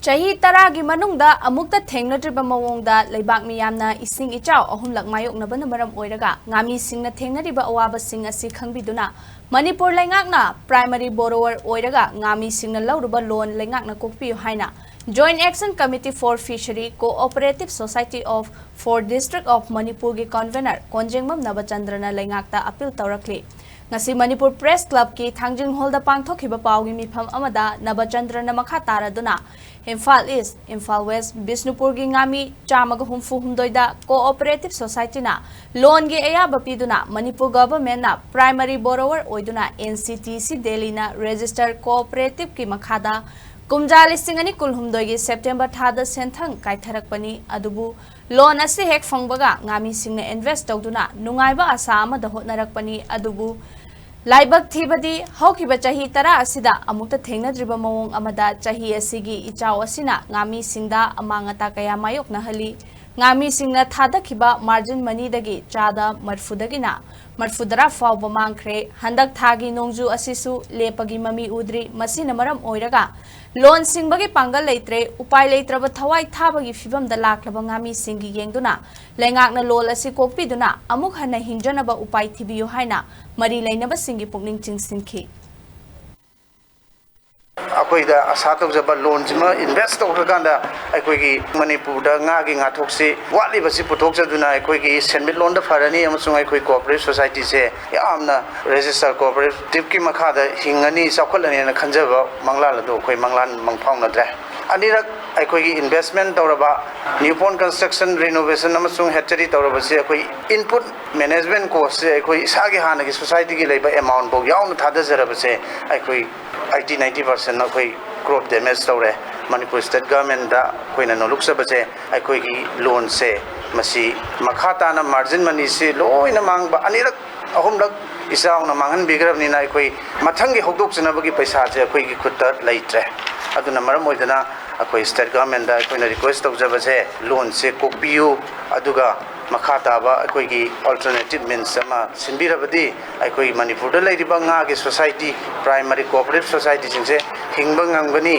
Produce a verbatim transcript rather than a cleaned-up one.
ꯆꯍꯤ ꯇꯔꯥꯒꯤ ꯃꯅꯨꯡꯗ ꯑꯃꯨꯛꯇ ꯊꯦꯡꯅꯗ꯭ꯔꯤꯕ ꯃꯑꯣꯡꯗ ꯂꯩꯕꯥꯛ ꯃꯤꯌꯥꯝꯅ ꯏꯁꯤꯡ ꯏꯆꯥꯎ ꯑꯍꯨꯝꯂꯛ ꯃꯥꯌꯣꯛꯅꯕꯅ ꯃꯔꯝ ꯑꯣꯏꯔꯒ ꯉꯥꯃꯤꯁꯤꯡꯅ ꯊꯦꯡꯅꯔꯤꯕ ꯑꯋꯥꯕꯁꯤꯡ ꯑꯁꯤ ꯈꯪꯕꯤꯗꯨꯅ ꯃꯅꯤꯄꯨꯔ ꯂꯩꯉꯥꯛꯅ primary borrower ꯑꯣꯏꯔꯒ ꯉꯥꯃꯤꯁꯤꯡꯅ ꯂꯧꯔꯨꯕ loan ꯂꯩꯉꯥꯛꯅ ꯀꯣꯛꯄꯤꯌꯨ ꯍꯥꯏꯅ Joint Action Committee for Fishery Cooperative Society of Four District of Manipurꯒꯤ convener ꯀꯣꯟꯖꯦꯡꯕꯝ ꯅꯕꯆꯟꯗ꯭ꯔꯅ ꯂꯩꯉꯥꯛꯇ appeal ꯇꯧꯔꯛꯂꯤ꯫ ꯉꯁꯤ ꯃꯅꯤꯄꯨꯔ Press Clubꯀꯤ ꯊꯥꯡꯖꯤꯡ ꯍꯣꯜꯗ ꯄꯥꯡꯊꯣꯛꯈꯤꯕ ꯄꯥꯎꯒꯤ ꯃꯤꯐꯝ ꯑꯃꯗ ꯅꯕꯆꯟꯗ꯭ꯔꯅ ꯃꯈꯥ ꯇꯥꯔꯗꯨꯅ ꯏꯝꯐꯥꯜ ꯏꯁ, ꯏꯝꯐꯥꯜ ꯋꯦꯁ, ꯕꯤꯁꯅꯨꯄꯨꯔꯒꯤ ꯉꯥꯃꯤ ꯆꯥꯝꯃꯒ ꯍꯨꯝꯐꯨ ꯍꯨꯝꯗꯣꯏꯗ Cooperative Societyꯅ loanꯒꯤ ꯑꯌꯥꯕ ꯄꯤꯗꯨꯅ ꯃꯅꯤꯄꯨꯔ governmentꯅ primary borrower ꯑꯣꯏꯗꯨꯅ N C T C Delhiꯅ register cooperativeꯀꯤ ꯃꯈꯥꯗ ꯀꯨꯝꯖꯥ ꯂꯤꯁꯤꯡ ꯑꯅꯤ ꯀꯨꯟꯍꯨꯝꯗꯣꯏꯒꯤ September ꯊꯥꯗ ꯁꯦꯟꯊꯪ ꯀꯥꯏꯊꯔꯛꯄꯅꯤ꯫ ꯑꯗꯨꯕꯨ loan ꯑꯁꯤ ꯍꯦꯛ ꯐꯪꯕꯒ ꯉꯥꯃꯤꯁꯤꯡꯅ invest ꯇꯧꯗꯨꯅ ꯅꯨꯡꯉꯥꯏꯕ ꯑꯁꯥ ꯑꯃꯗ ꯍꯣꯠꯅꯔꯛꯄꯅꯤ꯫ ꯑꯗꯨꯕꯨ ꯂꯥꯏꯕꯛ ꯊꯤꯕꯗꯤ ꯍꯧꯈꯤꯕ ꯆꯍꯤ ꯇꯔꯥ ꯑꯁꯤꯗ ꯑꯃꯨꯛꯇ ꯊꯦꯡꯅꯗ꯭ꯔꯤꯕ ꯃꯑꯣꯡ ꯑꯃꯗ ꯆꯍꯤ ꯑꯁꯤꯒꯤ ꯏꯆꯥꯎ ꯑꯁꯤꯅ ꯉꯥꯃꯤꯁꯤꯡꯗ ꯑꯃꯥꯡ ꯑꯇꯥ ꯀꯌꯥ ꯃꯥꯌꯣꯛꯅꯍꯜꯂꯤ꯫ ꯉꯥꯃꯤꯁꯤꯡꯅ ꯊꯥꯗꯈꯤꯕ margin moneyꯗꯒꯤ ꯆꯥꯗ ꯃꯔꯐꯨꯗꯒꯤꯅ ꯃꯔꯐꯨꯇꯔꯥ ꯐꯥꯎꯕ ꯃꯥꯡꯈ꯭ꯔꯦ꯫ ꯍꯟꯗꯛ ꯊꯥꯒꯤ ꯅꯣꯡꯖꯨ ꯑꯁꯤꯁꯨ ꯂꯦꯞꯄꯒꯤ ꯃꯃꯤ ꯎꯗ꯭ꯔꯤ꯫ ꯃꯁꯤꯅ ꯃꯔꯝ ꯑꯣꯏꯔꯒ loan ꯁꯤꯡꯕꯒꯤ ꯄꯥꯡꯒꯜ ꯂꯩꯇ꯭ꯔꯦ꯫ ꯎꯄꯥꯏ ꯂꯩꯇ꯭ꯔꯕ ꯊꯋꯥꯏ ꯊꯥꯕꯒꯤ ꯐꯤꯚꯝꯗ ꯂꯥꯛꯂꯕ ꯉꯥꯃꯤꯁꯤꯡꯒꯤ ꯌꯦꯡꯗꯨꯅ ꯂꯩꯉꯥꯛꯅ loan ꯑꯁꯤ ꯀꯣꯛꯄꯤꯗꯨꯅ ꯑꯃꯨꯛ ꯍꯟꯅ ꯍꯤꯡꯖꯅꯕ ꯎꯄꯥꯏ ꯊꯤꯕꯤꯌꯨ ꯍꯥꯏꯅ ꯃꯔꯤ ꯂꯩꯅꯕꯁꯤꯡꯒꯤ ꯄꯨꯛꯅꯤꯡ ꯆꯤꯡꯁꯤꯟꯈꯤ꯫ ꯑꯩꯈꯣꯏꯗ ꯑꯁꯥ ꯇꯧꯖꯕ loanꯁꯤꯃ invest ꯇꯧꯈ꯭ꯔꯀꯥꯟꯗ ꯑꯩꯈꯣꯏꯒꯤ ꯃꯅꯤꯄꯨꯔꯗ ꯉꯥꯒꯤ ꯉꯥꯊꯣꯛꯁꯤ ꯋꯥꯠꯂꯤꯕꯁꯤ ꯄꯨꯊꯣꯛꯆꯗꯨꯅ ꯑꯩꯈꯣꯏꯒꯤ ꯁꯦꯟꯃꯤꯠꯂꯣꯟꯗ ꯐꯔꯅꯤ ꯑꯃꯁꯨꯡ ꯑꯩꯈꯣꯏ cooperative societyꯁꯦ ꯌꯥꯝꯅ register cooperativeꯀꯤ ꯃꯈꯥꯗ ꯍꯤꯡꯉꯅꯤ, ꯆꯥꯎꯈꯠꯂꯅꯤꯅ ꯈꯟꯖꯕ ꯃꯪꯂꯥꯟ ꯑꯗꯨ ꯑꯩꯈꯣꯏ ꯃꯪꯂꯥꯟ ꯃꯪꯐꯥꯎꯅꯗ꯭ꯔꯦ꯫ ꯑꯅꯤꯔꯛ ꯑꯩꯈꯣꯏꯒꯤ investment ꯇꯧꯔꯕ new pond construction, renovation ꯑꯃꯁꯨꯡ hatchery ꯇꯧꯔꯕꯁꯤ ꯑꯩꯈꯣꯏ input management costꯁꯦ ꯑꯩꯈꯣꯏ ꯏꯁꯥꯒꯤ ꯍꯥꯟꯅꯒꯤ societyꯒꯤ ꯂꯩꯕ amount ꯐꯥꯎ ꯌꯥꯎꯅ ꯊꯥꯗꯖꯔꯕꯁꯦ ꯑꯩꯈꯣꯏ eighty ninety percent ꯑꯩꯈꯣꯏ crop damage ꯇꯧꯔꯦ꯫ ꯃꯅꯤꯄꯨꯔ state governmentꯗ ꯑꯩꯈꯣꯏꯅ ꯅꯣꯂꯨꯛꯆꯕꯁꯦ ꯑꯩꯈꯣꯏꯒꯤ loanꯁꯦ ꯃꯁꯤ ꯃꯈꯥ ꯇꯥꯅ margin moneyꯁꯤ ꯂꯣꯏꯅ ꯃꯥꯡꯕ ꯑꯅꯤꯔꯛ ꯑꯍꯨꯝꯂꯛ ꯏꯆꯥꯎꯅ ꯃꯥꯡꯍꯟꯕꯤꯈ꯭ꯔꯕꯅꯤꯅ ꯑꯩꯈꯣꯏ ꯃꯊꯪꯒꯤ ꯍꯧꯗꯣꯛꯆꯅꯕꯒꯤ ꯄꯩꯁꯥꯁꯦ ꯑꯩꯈꯣꯏꯒꯤ ꯈꯨꯠꯇ ꯂꯩꯇ꯭ꯔꯦ꯫ ꯑꯗꯨꯅ ꯃꯔꯝ ꯑꯣꯏꯗꯅ ꯑꯩꯈꯣꯏ state governmentꯗ ꯑꯩꯈꯣꯏꯅ request ꯇꯧꯖꯕꯁꯦ loanꯁꯦ ꯀꯣꯛꯄꯤꯌꯨ, ꯑꯗꯨꯒ ꯃꯈꯥ ꯇꯥꯕ ꯑꯩꯈꯣꯏꯒꯤ alternative means ꯑꯃ ꯁꯤꯟꯕꯤꯔꯕꯗꯤ ꯑꯩꯈꯣꯏ ꯃꯅꯤꯄꯨꯔꯗ ꯂꯩꯔꯤꯕ ꯉꯥꯒꯤ society, primary cooperative societyꯁꯤꯡꯁꯦ ꯍꯤꯡꯕ ꯉꯝꯒꯅꯤ꯫